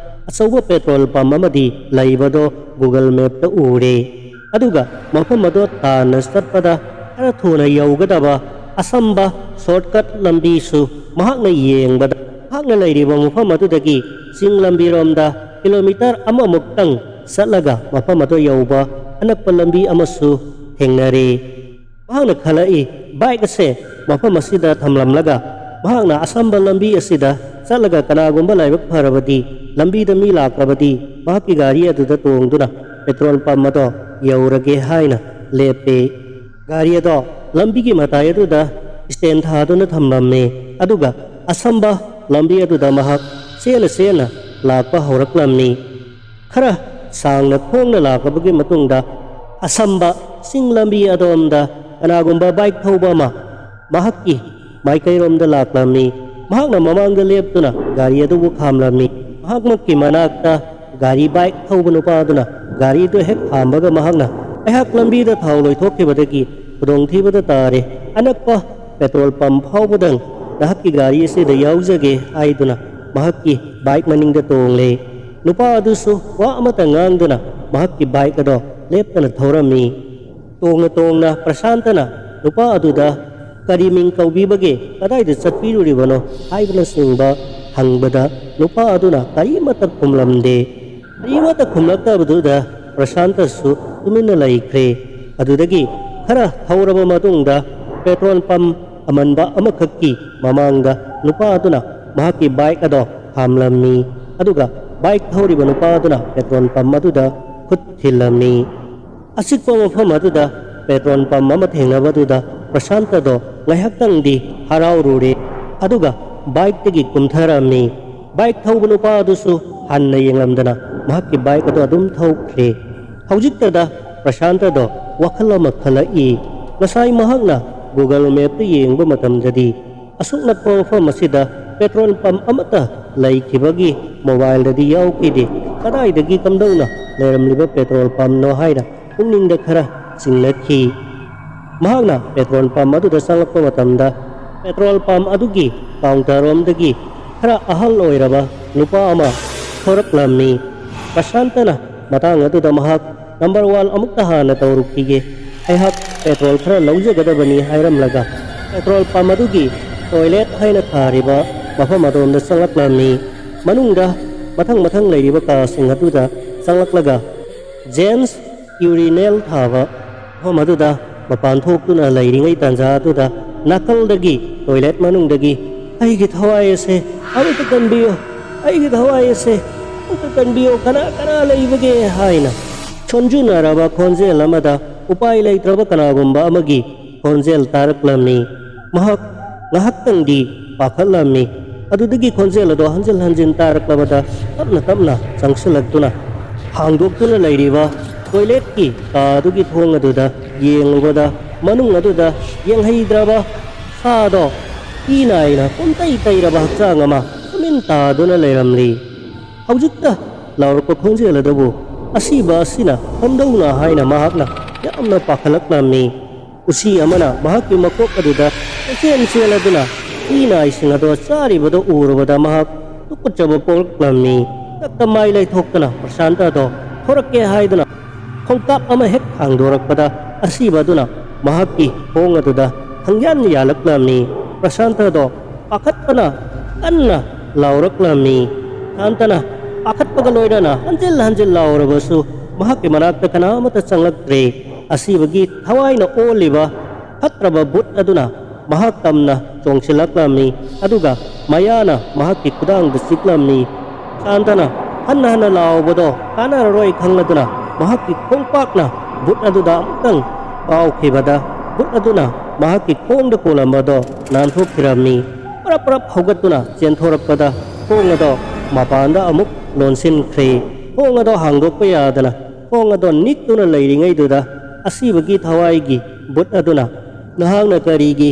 ꯑꯆꯧꯕ ꯄꯦꯇ꯭ꯔꯣꯜ ꯄꯝ ꯑꯃꯗꯤ ꯂꯩꯕꯗꯣ ꯒꯨꯒꯜ ꯃꯦꯞꯇ ꯎꯔꯦ꯫ ꯑꯗꯨꯒ ꯃꯐꯝ ꯑꯗꯨ ꯇꯥꯟꯅ ꯆꯠꯄꯗ ꯈꯔ ꯊꯨꯅ ꯌꯧꯒꯗꯕ ꯑꯁꯝꯕ ꯁꯣꯔꯠꯀꯠ ꯂꯝꯕꯤꯁꯨ ꯃꯍꯥꯛꯅ ꯌꯦꯡꯕꯗ ꯃꯍꯥꯛꯅ ꯂꯩꯔꯤꯕ ꯃꯐꯝ ꯑꯗꯨꯗꯒꯤ ꯆꯤꯡ ꯂꯝꯕꯤꯔꯣꯝꯗ ꯀꯤꯂꯣꯃꯤꯇꯔ ꯑꯃꯃꯨꯛꯇꯪ ꯆꯠꯂꯒ ꯃꯐꯝ ꯑꯗꯨ ꯌꯧꯕ ꯑꯅꯛꯄ ꯂꯝꯕꯤ ꯑꯃꯁꯨ ꯊꯦꯡꯅꯔꯦ꯫ ꯃꯍꯥꯛꯅ ꯈꯜꯂꯛꯏ, ꯕꯥꯏꯛ ꯑꯁꯦ ꯃꯐꯝ ꯑꯁꯤꯗ ꯊꯝꯂꯝꯂꯒ ꯃꯍꯥꯛꯅ ꯑꯁꯝꯕ ꯂꯝꯕꯤ ꯑꯁꯤꯗ ꯆꯠꯂꯒ ꯀꯅꯥꯒꯨꯝꯕ ꯂꯥꯏꯕꯛ ꯐꯔꯕꯗꯤ ꯂꯝꯕꯤꯗ ꯃꯤ ꯂꯥꯛꯂꯕꯗꯤ ꯃꯍꯥꯛꯀꯤ ꯒꯥꯔꯤ ꯑꯗꯨꯗ ꯇꯣꯡꯗꯨꯅ ꯄꯦꯇ꯭ꯔꯣꯜ ꯄꯝ ꯑꯗꯣ ꯌꯧꯔꯒꯦ ꯍꯥꯏꯅ ꯂꯦꯞꯄꯦ꯫ ꯒꯥꯔꯤ ꯑꯗꯣ ꯂꯝꯕꯤꯒꯤ ꯃꯇꯥꯏ ꯑꯗꯨꯗ ꯏꯁꯇꯦꯟ ꯊꯥꯗꯨꯅ ꯊꯝꯂꯝꯃꯦ꯫ ꯑꯗꯨꯒ ꯑꯁꯝꯕ ꯂꯝꯕꯤ ꯑꯗꯨꯗ ꯃꯍꯥꯛ ꯆꯦꯟꯅ ꯆꯦꯟꯅ ꯂꯥꯛꯄ ꯍꯧꯔꯛꯂꯝꯃꯤ꯫ ꯈꯔ ꯁꯥꯡꯅ ꯈꯣꯡꯅ ꯂꯥꯛꯂꯕꯒꯤ ꯃꯇꯨꯡꯗ ꯑꯁꯝꯕ ꯆꯤꯡ ꯂꯝꯕꯤ ꯑꯗꯣꯝꯗ ꯀꯅꯥꯒꯨꯝꯕ ꯕꯥꯏꯛ ꯊꯧꯕ ꯑꯃ ꯃꯍꯥꯛꯀꯤ ꯃꯥꯏꯀꯩꯔꯣꯝꯗ ꯂꯥꯛꯂꯝꯃꯤ꯫ ꯃꯍꯥꯛꯅ ꯃꯃꯥꯡꯗ ꯂꯦꯞꯇꯨꯅ ꯒꯥꯔꯤ ꯑꯗꯨꯕꯨ ꯈꯥꯝꯂꯝꯃꯤ꯫ ꯃꯍꯥꯛꯃꯛꯀꯤ ꯃꯅꯥꯛꯇ ꯒꯥꯔꯤ ꯕꯥꯏꯛ ꯊꯧꯕ ꯅꯨꯄꯥ ꯑꯗꯨꯅ ꯒꯥꯔꯤꯗꯨ ꯍꯦꯛ ꯈꯥꯝꯕꯒ ꯃꯍꯥꯛꯅ, "ꯑꯩꯍꯥꯛ ꯂꯝꯕꯤꯗ ꯊꯥꯎ ꯂꯣꯏꯊꯣꯛꯈꯤꯕꯗꯒꯤ ꯈꯨꯗꯣꯡꯊꯤꯕꯗ ꯇꯥꯔꯦ꯫ ꯑꯅꯛꯄ ꯄꯦꯇ꯭ꯔꯣꯜ ꯄꯝ ꯐꯥꯎꯕꯗꯪ ꯅꯍꯥꯛꯀꯤ ꯒꯥꯔꯤ ꯑꯁꯤꯗ ꯌꯥꯎꯖꯒꯦ" ꯍꯥꯏꯗꯨꯅ ꯃꯍꯥꯛꯀꯤ ꯕꯥꯏꯛ ꯃꯅꯤꯡꯗ ꯇꯣꯡꯂꯦ꯫ ꯅꯨꯄꯥ ꯑꯗꯨꯁꯨ ꯋꯥ ꯑꯃꯠꯇ ꯉꯥꯡꯗꯅ ꯃꯍꯥꯛꯀꯤ ꯕꯥꯏꯛ ꯑꯗꯣ ꯂꯦꯞꯇꯅ ꯊꯧꯔꯝꯃꯤ꯫ ꯇꯣꯡꯅ ꯇꯣꯡꯅ ꯄ꯭ꯔꯁꯥꯟꯇꯅ ꯅꯨꯄꯥ ꯑꯗꯨꯗ ꯀꯔꯤ ꯃꯤꯡ ꯀꯧꯕꯤꯕꯒꯦ, ꯀꯗꯥꯏꯗ ꯆꯠꯄꯤꯔꯨꯔꯤꯕꯅꯣ ꯍꯥꯏꯕꯅꯆꯤꯡꯕ ꯍꯪꯕꯗ ꯅꯨꯄꯥ ꯑꯗꯨꯅ ꯀꯔꯤꯃꯠꯇ ꯈꯨꯝꯂꯝꯗꯦ꯫ ꯀꯔꯤꯃꯠꯇ ꯈꯨꯝꯂꯛꯇꯕꯗꯨꯗ ꯄ꯭ꯔꯁꯥꯟꯇꯁꯨ ꯇꯨꯃꯤꯟꯅ ꯂꯩꯈ꯭ꯔꯦ꯫ ꯑꯗꯨꯗꯒꯤ ꯈꯔ ꯊꯧꯔꯕ ꯃꯇꯨꯡꯗ ꯄꯦꯇ꯭ꯔꯣꯜ ꯄꯝ ꯑꯃꯟꯕ ꯑꯃꯈꯛꯀꯤ ꯃꯃꯥꯡꯗ ꯅꯨꯄꯥ ꯑꯗꯨꯅ ꯃꯍꯥꯛꯀꯤ ꯕꯥꯏꯛ ꯑꯗꯣ ꯈꯥꯝꯂꯝꯃꯤ꯫ ꯑꯗꯨꯒ ꯕꯥꯏꯛ ꯊꯧꯔꯤꯕ ꯅꯨꯄꯥ ꯑꯗꯨꯅ ꯄꯦꯇ꯭ꯔꯣꯜ ꯄꯝ ꯑꯗꯨꯗ ꯈꯨꯠ ꯊꯤꯜꯂꯝꯃꯤ꯫ ꯑꯆꯤꯛꯄ ꯃꯐꯝ ꯑꯗꯨꯗ ꯄꯦꯇ꯭ꯔꯣꯜ ꯄꯝ ꯑꯃ ꯊꯦꯡꯅꯕꯗꯨꯗ ꯄ꯭ꯔꯁꯥꯟꯇꯗꯣ ꯉꯥꯏꯍꯥꯛꯇꯪꯗꯤ ꯍꯔꯥꯎꯔꯨꯔꯦ꯫ ꯑꯗꯨꯒ ꯕꯥꯏꯛꯇꯒꯤ ꯀꯨꯝꯊꯔꯝꯃꯤ꯫ ꯕꯥꯏꯛ ꯊꯧꯕ ꯅꯨꯄꯥ ꯑꯗꯨꯁꯨ ꯍꯟꯅ ꯌꯦꯡꯂꯝꯗꯅ ꯃꯍꯥꯛꯀꯤ ꯕꯥꯏꯛ ꯑꯗꯨ ꯑꯗꯨꯝ ꯊꯧꯈ꯭ꯔꯦ꯫ ꯍꯧꯖꯤꯛꯇꯗ ꯄ꯭ꯔꯁꯥꯟꯇꯗꯣ ꯋꯥꯈꯜ ꯑꯃ ꯈꯜꯂꯛꯏ꯫ ꯉꯁꯥꯏ ꯃꯍꯥꯛꯅ Google Mapꯇ ꯌꯦꯡꯕ ꯃꯇꯝꯗꯗꯤ ꯑꯁꯨꯛ ꯅꯛꯄ ꯃꯐꯝ ꯑꯁꯤꯗ ꯄꯦꯇ꯭ꯔꯣꯜ ꯄꯝ ꯑꯃꯠꯇ ꯂꯩꯈꯤꯕꯒꯤ ꯃꯣꯕꯥꯏꯜꯗꯗꯤ ꯌꯥꯎꯈꯤꯗꯦ꯫ ꯀꯗꯥꯏꯗꯒꯤ ꯀꯝꯗꯧꯅ ꯂꯩꯔꯝꯂꯤꯕ ꯄꯦꯇ꯭ꯔꯣꯜ ꯄꯝꯅꯣ ꯍꯥꯏꯅ ꯄꯨꯛꯅꯤꯡꯗ ꯈꯔ ꯆꯤꯡꯅꯈꯤ꯫ ꯃꯍꯥꯛꯅ ꯄꯦꯇ꯭ꯔꯣꯜ ꯄꯝ ꯑꯗꯨꯗ ꯆꯪꯂꯛꯄ ꯃꯇꯝꯗ ꯄꯦꯇ꯭ꯔꯣꯜ ꯄꯝ ꯑꯗꯨꯒꯤ ꯀꯥꯎꯟꯇꯔ ꯔꯣꯝꯗꯒꯤ ꯈꯔ ꯑꯍꯜ ꯑꯣꯏꯔꯕ ꯅꯨꯄꯥ ꯑꯃ ꯊꯣꯔꯛꯂꯝꯃꯤ꯫ ꯄ꯭ꯔꯁꯥꯟꯇꯅ ꯃꯇꯥꯡ ꯑꯗꯨꯗ ꯃꯍꯥꯛ "ꯅꯝꯕꯔ ꯋꯥꯟ ꯑꯃꯨꯛꯇ ꯍꯥꯟꯅ ꯇꯧꯔꯨꯈꯤꯒꯦ, ꯑꯩꯍꯥꯛ ꯄꯦꯇ꯭ꯔꯣꯜ ꯈꯔ ꯂꯧꯖꯒꯗꯕꯅꯤ" ꯍꯥꯏꯔꯝꯂꯒ ꯄꯦꯇ꯭ꯔꯣꯜ ꯄꯝ ꯑꯗꯨꯒꯤ ꯇꯣꯏꯂꯦꯠ ꯍꯥꯏꯅ ꯊꯥꯔꯤꯕ ꯃꯐꯝ ꯑꯗꯣꯝꯗ ꯆꯪꯂꯛꯂꯝꯃꯤ꯫ ꯃꯅꯨꯡꯗ ꯃꯊꯪ ꯃꯊꯪ ꯂꯩꯔꯤꯕ ꯀꯥꯁꯤꯡ ꯑꯗꯨꯗ ꯆꯪꯂꯛꯂꯒ ꯖꯦꯟꯁ ꯌꯨꯔꯤꯅꯦꯜ ꯊꯥꯕ ꯃꯐꯝ ꯑꯗꯨꯗ ꯃꯄꯥꯟ ꯊꯣꯛꯇꯨꯅ ꯂꯩꯔꯤꯉꯩ ꯇꯥꯟꯖꯥ ꯑꯗꯨꯗ ꯅꯥꯀꯜꯗꯒꯤ ꯇꯣꯏꯂꯦꯠ ꯃꯅꯨꯡꯗꯒꯤ "ꯑꯩꯒꯤ ꯊꯋꯥꯏ ꯑꯁꯦ ꯑꯃꯨꯛꯇ ꯀꯟꯕꯤꯌꯨ, ꯑꯩꯒꯤ ꯊꯋꯥꯏ ꯑꯁꯦ ꯑꯃꯨꯛꯇ ꯀꯟꯕꯤꯌꯨ, ꯀꯅꯥ ꯀꯅꯥ ꯂꯩꯕꯒꯦ?" ꯍꯥꯏꯅ ꯁꯣꯟꯖꯨꯅꯔꯕ ꯈꯣꯟꯖꯦꯜ ꯑꯃꯗ ꯎꯄꯥꯏ ꯂꯩꯇ꯭ꯔꯕ ꯀꯅꯥꯒꯨꯝꯕ ꯑꯃꯒꯤ ꯈꯣꯟꯖꯦꯜ ꯇꯥꯔꯛꯂꯝꯃꯤ꯫ ꯃꯍꯥꯛ ꯉꯥꯏꯍꯥꯛꯇꯪꯗꯤ ꯄꯥꯈꯠꯂꯝꯃꯤ꯫ ꯑꯗꯨꯗꯒꯤ ꯈꯣꯟꯖꯦꯜ ꯑꯗꯣ ꯍꯟꯖꯤꯟ ꯍꯟꯖꯤꯟ ꯇꯥꯔꯛꯂꯕꯗ ꯇꯞꯅ ꯇꯞꯅ ꯆꯪꯁꯤꯜꯂꯛꯇꯨꯅ ꯍꯥꯡꯗꯣꯛꯇꯨꯅ ꯂꯩꯔꯤꯕ ꯇꯣꯏꯂꯦꯠꯀꯤ ꯀꯥ ꯑꯗꯨꯒꯤ ꯊꯣꯡ ꯑꯗꯨꯗ ꯌꯦꯡꯂꯨꯕꯗ ꯃꯅꯨꯡ ꯑꯗꯨꯗ ꯌꯦꯡꯍꯩꯗ꯭ꯔꯕ ꯁꯥꯗꯣ ꯏ ꯅꯥꯏꯅ ꯄꯨꯝꯇꯩ ꯇꯩꯔꯕ ꯍꯛꯆꯥꯡ ꯑꯃ ꯇꯨꯃꯤꯟ ꯇꯥꯗꯨꯅ ꯂꯩꯔꯝꯂꯤ꯫ ꯍꯧꯖꯤꯛꯇ ꯂꯥꯎꯔꯛꯄ ꯈꯣꯟꯖꯦꯜ ꯑꯗꯨꯕꯨ ꯑꯁꯤꯕ ꯑꯁꯤꯅ ꯀꯝꯗꯧꯅ ꯍꯥꯏꯅ ꯃꯍꯥꯛꯅ ꯌꯥꯝꯅ ꯄꯥꯈꯠꯂꯛꯂꯝꯃꯤ꯫ ꯎꯆꯤ ꯑꯃꯅ ꯃꯍꯥꯛꯀꯤ ꯃꯀꯣꯛ ꯑꯗꯨꯗ ꯀꯣꯏꯆꯦꯟ ꯆꯦꯜꯂꯗꯨꯅ ꯏ ꯅꯥꯏꯁꯤꯡ ꯑꯗꯣ ꯆꯥꯔꯤꯕꯗꯨ ꯎꯔꯨꯕꯗ ꯃꯍꯥꯛ ꯇꯨꯀꯠꯆꯕ ꯄꯣꯛꯂꯛꯂꯝꯃꯤ꯫ ꯈꯨꯗꯛꯇ ꯃꯥꯏ ꯂꯩꯊꯣꯛꯇꯨꯅ ꯄ꯭ꯔꯁꯥꯟꯇ ꯑꯗꯣ ꯊꯣꯔꯛꯀꯦ ꯍꯥꯏꯗꯨꯅ ꯈꯣꯡꯀꯥꯞ ꯑꯃ ꯍꯦꯛ ꯊꯥꯡꯗꯣꯔꯛꯄꯗ, ꯑꯁꯤꯕ ꯑꯗꯨꯅ ꯃꯍꯥꯛꯀꯤ ꯈꯣꯡ ꯑꯗꯨꯗ ꯈꯪꯌꯥꯟ ꯌꯥꯜꯂꯛꯂꯝꯃꯤ꯫ ꯄ꯭ꯔꯁꯥꯟꯇ ꯑꯗꯣ ꯄꯥꯈꯠꯄꯅ ꯀꯟꯅ ꯂꯥꯎꯔꯛꯂꯝꯃꯤ꯫ ꯄ꯭ꯔꯁꯥꯟꯇꯅ ꯄꯥꯈꯠꯄꯒ ꯂꯣꯏꯅꯅ ꯍꯟꯖꯤꯜ ꯍꯟꯖꯤꯜ ꯂꯥꯎꯔꯕꯁꯨ, ꯃꯍꯥꯛꯀꯤ ꯃꯅꯥꯛꯇ ꯀꯅꯥ ꯑꯃꯠꯇ ꯆꯪꯂꯛꯇ꯭ꯔꯦ꯫ ꯑꯁꯤꯕꯒꯤ ꯊꯋꯥꯏꯅ ꯑꯣꯜꯂꯤꯕ ꯐꯠꯇ꯭ꯔꯕ ꯚꯨꯠ ꯑꯗꯨꯅ ꯃꯍꯥꯛ ꯇꯝꯅ ꯆꯣꯡꯁꯤꯜꯂꯛꯂꯝꯃꯤ, ꯑꯗꯨꯒ ꯃꯌꯥꯅ ꯃꯍꯥꯛꯀꯤ ꯈꯨꯗꯥꯡꯗ ꯆꯤꯛꯂꯝꯃꯤ꯫ ꯄ꯭ꯔꯁꯥꯟꯇꯅ ꯍꯟꯅ ꯍꯟꯅ ꯂꯥꯎꯕꯗꯣ ꯀꯥꯟꯅꯔꯔꯣꯏ ꯈꯪꯂꯗꯨꯅ, ꯃꯍꯥꯛꯀꯤ ꯈꯣꯡꯄꯥꯛꯅ ꯚꯨꯠ ꯑꯗꯨꯗ ꯑꯃꯨꯛꯇꯪ ꯀꯥꯎꯈꯤꯕꯗ, ꯚꯨꯠ ꯑꯗꯨꯅ ꯃꯍꯥꯛꯀꯤ ꯈꯣꯡꯗ ꯀꯣꯜꯂꯝꯕꯗꯣ ꯅꯥꯟꯊꯣꯛꯈꯤꯔꯝꯃꯤ꯫ ꯄꯔꯞ ꯄꯔꯞ ꯍꯧꯒꯠꯇꯨꯅ ꯆꯦꯟꯊꯣꯔꯛꯄꯗ, ꯊꯣꯡ ꯑꯗꯣ ꯃꯄꯥꯟꯗ ꯑꯃꯨꯛ ꯂꯣꯟꯁꯤꯟꯈ꯭ꯔꯦ꯫ ꯊꯣꯡ ꯑꯗꯣ ꯍꯥꯡꯗꯣꯛꯄ ꯌꯥꯗꯅ ꯊꯣꯡ ꯑꯗꯣ ꯅꯤꯛꯇꯨꯅ ꯂꯩꯔꯤꯉꯩꯗꯨꯗ, ꯑꯁꯤꯕꯒꯤ ꯊꯋꯥꯏꯒꯤ ꯚꯨꯠ ꯑꯗꯨꯅ, "ꯅꯍꯥꯛꯅ ꯀꯔꯤꯒꯤ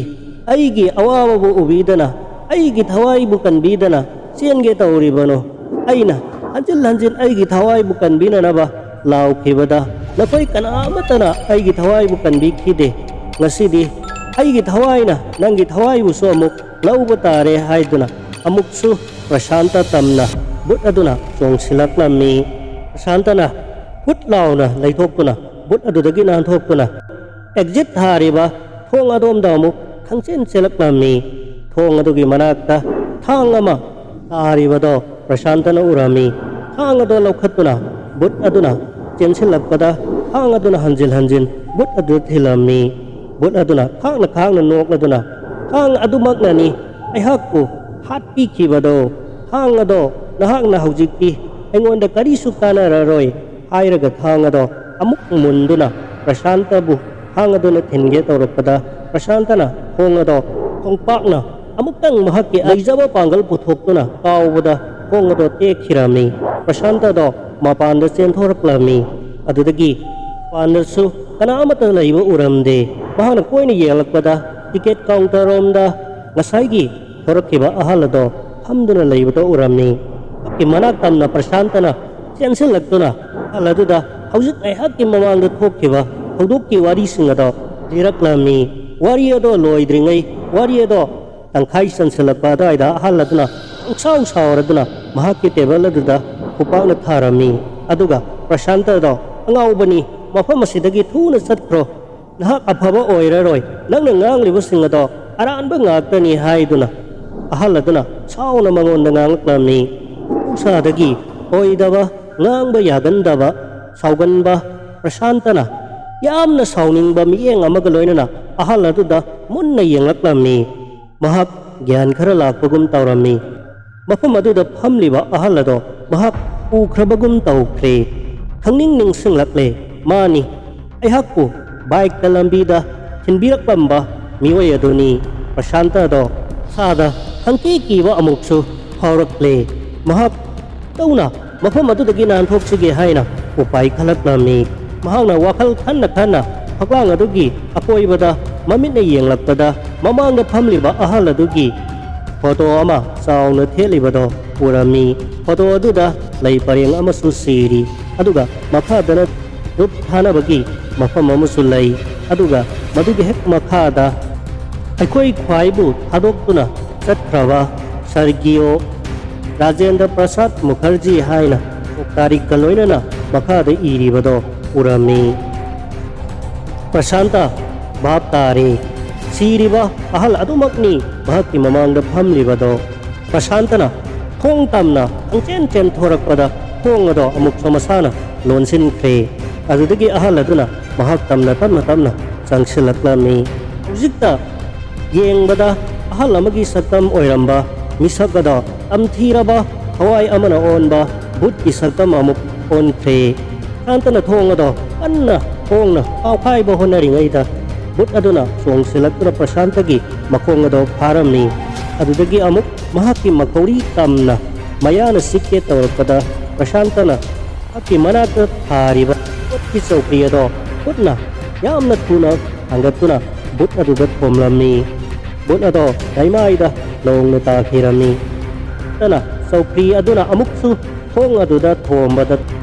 ꯑꯩꯒꯤ ꯑꯋꯥꯕꯕꯨ ꯎꯕꯤꯗꯅ, ꯑꯩꯒꯤ ꯊꯋꯥꯏꯕꯨ ꯀꯟꯕꯤꯗꯅ ꯆꯦꯟꯒꯦ ꯇꯧꯔꯤꯕꯅꯣ? ꯑꯩꯅ ꯍꯟꯖꯤꯟ ꯍꯟꯖꯤꯟ ꯑꯩꯒꯤ ꯊꯋꯥꯏꯕꯨ ꯀꯟꯕꯤꯅꯅꯕ ꯂꯥꯎꯈꯤꯕꯗ, ꯅꯈꯣꯏ ꯀꯅꯥ ꯑꯃꯠꯇꯅ ꯑꯩꯒꯤ ꯊꯋꯥꯏꯕꯨ ꯀꯟꯕꯤꯈꯤꯗꯦ꯫ ꯉꯁꯤꯗꯤ ꯑꯩꯒꯤ ꯊꯋꯥꯏꯅ ꯅꯪꯒꯤ ꯊꯋꯥꯏꯕꯨꯁꯨ ꯑꯃꯨꯛ ꯂꯧꯕ ꯇꯥꯔꯦ" ꯍꯥꯏꯗꯨꯅ ꯑꯃꯨꯛꯁꯨ ꯄ꯭ꯔꯁꯥꯟꯇ ꯇꯝꯅ ꯚꯨꯠ ꯑꯗꯨꯅ ꯆꯣꯡꯁꯤꯜꯂꯛꯂꯝꯃꯤ꯫ ꯄ꯭ꯔꯁꯥꯟꯇꯅ ꯍꯨꯠ ꯂꯥꯎꯅ ꯂꯩꯊꯣꯛꯇꯨꯅ ꯚꯨꯠ ꯑꯗꯨꯗꯒꯤ ꯅꯥꯟꯊꯣꯛꯇꯨꯅ ꯑꯦꯛꯖꯤꯠ ꯊꯥꯔꯤꯕ ꯊꯣꯡ ꯑꯗꯣꯝꯗ ꯑꯃꯨꯛ ꯈꯪꯆꯦꯟ ꯆꯦꯜꯂꯛꯂꯝꯃꯤ꯫ ꯊꯣꯡ ꯑꯗꯨꯒꯤ ꯃꯅꯥꯛꯇ ꯊꯥꯡ ꯑꯃ ꯇꯥꯔꯤꯕꯗꯣ ꯄ꯭ꯔꯁꯥꯟꯇꯅ ꯎꯔꯝꯃꯤ꯫ ꯊꯥꯡ ꯑꯗꯣ ꯂꯧꯈꯠꯇꯨꯅ ꯚꯨꯠ ꯑꯗꯨꯅ ꯆꯦꯟꯁꯤꯜꯂꯛꯄꯗ, ꯊꯥꯡ ꯑꯗꯨꯅ ꯍꯟꯖꯤꯟ ꯍꯟꯖꯤꯟ ꯚꯨꯠ ꯑꯗꯨꯗ ꯊꯤꯜꯂꯝꯃꯤ꯫ ꯚꯨꯠ ꯑꯗꯨꯅ ꯈꯥꯡꯅ ꯈꯥꯡꯅ ꯅꯣꯛꯂꯗꯨꯅ, "ꯊꯥꯡ ꯑꯗꯨꯃꯛꯅꯅꯤ ꯑꯩꯍꯥꯛꯄꯨ ꯍꯥꯠꯄꯤꯈꯤꯕꯗꯣ꯫ ꯊꯥꯡ ꯑꯗꯣ ꯅꯍꯥꯛꯅ ꯍꯧꯖꯤꯛꯇꯤ ꯑꯩꯉꯣꯟꯗ ꯀꯔꯤꯁꯨ ꯀꯥꯟꯅꯔꯔꯣꯏ" ꯍꯥꯏꯔꯒ ꯊꯥꯡ ꯑꯗꯣ ꯑꯃꯨꯛ ꯃꯨꯟꯗꯨꯅ ꯄ꯭ꯔꯁꯥꯟꯇꯕꯨ ꯊꯥꯡ ꯑꯗꯨꯅ ꯊꯤꯟꯒꯦ ꯇꯧꯔꯛꯄꯗ, ꯄ꯭ꯔꯁꯥꯟꯇꯅ ꯊꯣꯡ ꯑꯗꯣ ꯈꯣꯡꯄꯥꯛꯅ ꯑꯃꯨꯛꯇꯪ ꯃꯍꯥꯛꯀꯤ ꯂꯩꯖꯕ ꯄꯥꯡꯒꯜ ꯄꯨꯊꯣꯛꯇꯨꯅ ꯀꯥꯎꯕꯗ ꯊꯣꯡ ꯑꯗꯣ ꯇꯦꯛꯈꯤꯔꯝꯃꯤ꯫ ꯄ꯭ꯔꯁꯥꯟꯇꯗꯣ ꯃꯄꯥꯟꯗ ꯆꯦꯟꯊꯣꯔꯛꯂꯝꯃꯤ꯫ ꯑꯗꯨꯗꯒꯤ ꯃꯄꯥꯟꯗꯁꯨ ꯀꯅꯥ ꯑꯃꯠꯇ ꯂꯩꯕ ꯎꯔꯝꯗꯦ꯫ ꯃꯍꯥꯛꯅ ꯀꯣꯏꯅ ꯌꯦꯡꯂꯛꯄꯗ, ꯇꯤꯀꯦꯠ ꯀꯥꯎꯟꯇꯔ ꯔꯣꯝꯗ ꯉꯁꯥꯏꯒꯤ ꯊꯣꯔꯛꯈꯤꯕ ꯑꯍꯜ ꯑꯗꯣ ꯐꯝꯗꯨꯅ ꯂꯩꯕꯗꯣ ꯎꯔꯝꯃꯤ꯫ ꯃꯍꯥꯛꯀꯤ ꯃꯅꯥꯛ ꯇꯝꯅ ꯄ꯭ꯔꯁꯥꯟꯇꯅ ꯆꯦꯟꯁꯤꯜꯂꯛꯇꯨꯅ ꯑꯍꯜ ꯑꯗꯨꯗ ꯍꯧꯖꯤꯛ ꯉꯥꯏꯍꯥꯛꯀꯤ ꯃꯃꯥꯡꯗ ꯊꯣꯛꯈꯤꯕ ꯊꯧꯗꯣꯛꯀꯤ ꯋꯥꯔꯤꯁꯤꯡ ꯑꯗꯣ ꯂꯤꯔꯛꯂꯝꯃꯤ꯫ ꯋꯥꯔꯤ ꯑꯗꯣ ꯂꯣꯏꯗ꯭ꯔꯤꯉꯩ, ꯋꯥꯔꯤ ꯑꯗꯣ ꯇꯪꯈꯥꯏ ꯆꯟꯁꯤꯜꯂꯛꯄ ꯑꯗꯨꯋꯥꯏꯗ ꯑꯍꯜ ꯑꯗꯨꯅ ꯄꯪꯁꯥꯎ ꯁꯥꯎꯔꯗꯨꯅ ꯃꯍꯥꯛꯀꯤ ꯇꯦꯕꯜ ꯑꯗꯨꯗ ꯈꯨꯄꯥꯛꯅ ꯊꯥꯔꯝꯃꯤ꯫ ꯑꯗꯨꯒ ꯄ꯭ꯔꯁꯥꯟꯇꯗꯣ, "ꯑꯉꯥꯎꯕꯅꯤ, ꯃꯐꯝ ꯑꯁꯤꯗꯒꯤ ꯊꯨꯅ ꯆꯠꯈ꯭ꯔꯣ꯫ ꯅꯍꯥꯛ ꯑꯐꯕ ꯑꯣꯏꯔꯔꯣꯏ꯫ ꯅꯪꯅ ꯉꯥꯡꯂꯤꯕꯁꯤꯡ ꯑꯗꯣ ꯑꯔꯥꯟꯕ ꯉꯥꯛꯇꯅꯤ" ꯍꯥꯏꯗꯨꯅ ꯑꯍꯜ ꯑꯗꯨꯅ ꯁꯥꯎꯅ ꯃꯉꯣꯟꯗ ꯉꯥꯡꯂꯛꯂꯝꯃꯤ꯫ ꯃꯍꯧꯁꯥꯗꯒꯤ ꯑꯣꯏꯗꯕ, ꯉꯥꯡꯕ ꯌꯥꯒꯟꯗꯕ, ꯁꯥꯎꯒꯟꯕ ꯄ꯭ꯔꯁꯥꯟꯇꯅ ꯌꯥꯝꯅ ꯁꯥꯎꯅꯤꯡꯕ ꯃꯤꯠꯌꯦꯡ ꯑꯃꯒ ꯂꯣꯏꯅꯅ ꯑꯍꯜ ꯑꯗꯨꯗ ꯃꯨꯟꯅ ꯌꯦꯡꯂꯛꯂꯝꯃꯤ꯫ ꯃꯍꯥꯛ ꯒ꯭ꯌꯥꯟ ꯈꯔ ꯂꯥꯛꯄꯒꯨꯝ ꯇꯧꯔꯝꯃꯤ꯫ ꯃꯐꯝ ꯑꯗꯨꯗ ꯐꯝꯂꯤꯕ ꯑꯍꯜ ꯑꯗꯣ ꯃꯍꯥꯛ ꯎꯈ꯭ꯔꯕꯒꯨꯝ ꯇꯧꯈ꯭ꯔꯦ꯫ ꯈꯪꯅꯤꯡ ꯅꯤꯡꯁꯤꯡꯂꯛꯂꯦ꯫ ꯃꯥꯅꯤ, ꯑꯩꯍꯥꯛꯄꯨ ꯕꯥꯏꯛꯇ ꯂꯝꯕꯤꯗ ꯊꯤꯟꯕꯤꯔꯛꯂꯝꯕ ꯃꯤꯑꯣꯏ ꯑꯗꯨꯅꯤ꯫ ꯄ꯭ꯔꯁꯥꯟꯇ ꯑꯗꯣ ꯃꯁꯥꯗ ꯈꯪꯀꯤ ꯀꯤꯕ ꯑꯃꯨꯛꯁꯨ ꯐꯥꯎꯔꯛꯂꯦ꯫ ꯃꯍꯥꯛ ꯇꯧꯅ ꯃꯐꯝ ꯑꯗꯨꯗꯒꯤ ꯅꯥꯟꯊꯣꯛꯁꯤꯒꯦ ꯍꯥꯏꯅ ꯎꯄꯥꯏ ꯈꯜꯂꯛꯂꯝꯃꯤ꯫ ꯃꯍꯥꯛꯅ ꯋꯥꯈꯜ ꯈꯟꯅ ꯈꯟꯅ ꯐꯛꯂꯥꯡ ꯑꯗꯨꯒꯤ ꯑꯀꯣꯏꯕꯗ ꯃꯃꯤꯠꯅ ꯌꯦꯡꯂꯛꯄꯗ, ꯃꯃꯥꯡꯗ ꯐꯝꯂꯤꯕ ꯑꯍꯜ ꯑꯗꯨꯒꯤ ꯐꯣꯇꯣ ꯑꯃ ꯆꯥꯎꯅ ꯊꯦꯠꯂꯤꯕꯗꯣ ꯎꯔꯝꯃꯤ꯫ ꯐꯣꯇꯣ ꯑꯗꯨꯗ ꯂꯩ ꯄꯔꯦꯡ ꯑꯃꯁꯨ ꯁꯤꯔꯤ, ꯑꯗꯨꯒ ꯃꯈꯥꯗꯅ ꯙꯨꯞ ꯊꯥꯅꯕꯒꯤ ꯃꯐꯝ ꯑꯃꯁꯨ ꯂꯩ꯫ ꯑꯗꯨꯒ ꯃꯗꯨꯒꯤ ꯍꯦꯛ ꯃꯈꯥꯗ ꯑꯩꯈꯣꯏ ꯈ꯭ꯋꯥꯏꯕꯨ ꯊꯥꯗꯣꯛꯇꯨꯅ ꯆꯠꯈ꯭ꯔꯕ ꯁꯔꯒꯤꯌꯣ ꯔꯥꯖꯦꯟꯗ꯭ꯔ ꯄ꯭ꯔꯁꯥꯗ ꯃꯨꯈꯔꯖꯤ ꯍꯥꯏꯅ ꯀꯣꯛ ꯇꯥꯔꯤꯛꯀ ꯂꯣꯏꯅꯅ ꯃꯈꯥꯗ ꯏꯔꯤꯕꯗꯣ ꯎꯔꯝꯃꯤ꯫ ꯄ꯭ꯔꯁꯥꯟꯇ ꯚꯥꯞ ꯇꯥꯔꯦ꯫ ꯁꯤꯔꯤꯕ ꯑꯍꯜ ꯑꯗꯨꯃꯛꯅꯤ ꯃꯍꯥꯛꯀꯤ ꯃꯃꯥꯡꯗ ꯐꯝꯂꯤꯕꯗꯣ꯫ ꯄ꯭ꯔꯁꯥꯟꯇꯅ ꯊꯣꯡ ꯇꯝꯅ ꯈꯪꯆꯦꯟ ꯆꯦꯟꯊꯣꯔꯛꯄꯗ ꯊꯣꯡ ꯑꯗꯣ ꯑꯃꯨꯛꯁꯨ ꯃꯁꯥꯅ ꯂꯣꯟꯁꯤꯟꯈ꯭ꯔꯦ꯫ ꯑꯗꯨꯗꯒꯤ ꯑꯍꯜ ꯑꯗꯨꯅ ꯃꯍꯥꯛ ꯇꯝꯅ ꯇꯞꯅ ꯇꯞꯅ ꯆꯪꯁꯤꯜꯂꯛꯂꯝꯃꯤ꯫ ꯍꯧꯖꯤꯛꯇ ꯌꯦꯡꯕꯗ ꯑꯍꯜ ꯑꯃꯒꯤ ꯁꯛꯇꯝ ꯑꯣꯏꯔꯝꯕ ꯃꯤꯁꯛ ꯑꯗꯣ ꯇꯝꯊꯤꯔꯕ ꯊꯋꯥꯏ ꯑꯃꯅ ꯑꯣꯟꯕ ꯚꯨꯠꯀꯤ ꯁꯛꯇꯝ ꯑꯃꯨꯛ ꯑꯣꯟꯈ꯭ꯔꯦ꯫ ꯄ꯭ꯔꯁꯥꯟꯇꯅ ꯊꯣꯡ ꯑꯗꯣ ꯀꯟꯅ ꯈꯣꯡꯅ ꯀꯥꯎꯈꯥꯏꯕ ꯍꯣꯠꯅꯔꯤꯉꯩꯗ ꯚꯨꯠ ꯑꯗꯨꯅ ꯆꯣꯡꯁꯤꯜꯂꯛꯇꯨꯅ ꯄ꯭ꯔꯁꯥꯟꯇꯒꯤ ꯃꯈꯣꯡ ꯑꯗꯣ ꯐꯥꯔꯝꯃꯤ꯫ ꯑꯗꯨꯗꯒꯤ ꯑꯃꯨꯛ ꯃꯍꯥꯛꯀꯤ ꯃꯈꯧꯔꯤ ꯇꯝꯅ ꯃꯌꯥꯅ ꯆꯤꯛꯀꯦ ꯇꯧꯔꯛꯄꯗ ꯄ꯭ꯔꯁꯥꯟꯇꯅ ꯃꯍꯥꯛꯀꯤ ꯃꯅꯥꯛꯇ ꯊꯥꯔꯤꯕ ꯚꯨꯠꯀꯤ ꯆꯧꯀ꯭ꯔꯤ ꯑꯗꯣ ꯈꯨꯠꯅ ꯌꯥꯝꯅ ꯊꯨꯅ ꯊꯥꯡꯒꯠꯇꯨꯅ ꯚꯨꯠ ꯑꯗꯨꯗ ꯊꯣꯝꯂꯝꯃꯤ꯫ ꯚꯨꯠ ꯑꯗꯣ ꯂꯩꯃꯥꯏꯗ ꯂꯣꯡꯅ ꯇꯥꯈꯤꯔꯝꯃꯤ꯫ ꯇꯅ ꯆꯧꯀ꯭ꯔꯤ ꯑꯗꯨꯅ ꯑꯃꯨꯛꯁꯨ ꯊꯣꯡ ꯑꯗꯨꯗ ꯊꯣꯝꯕꯗ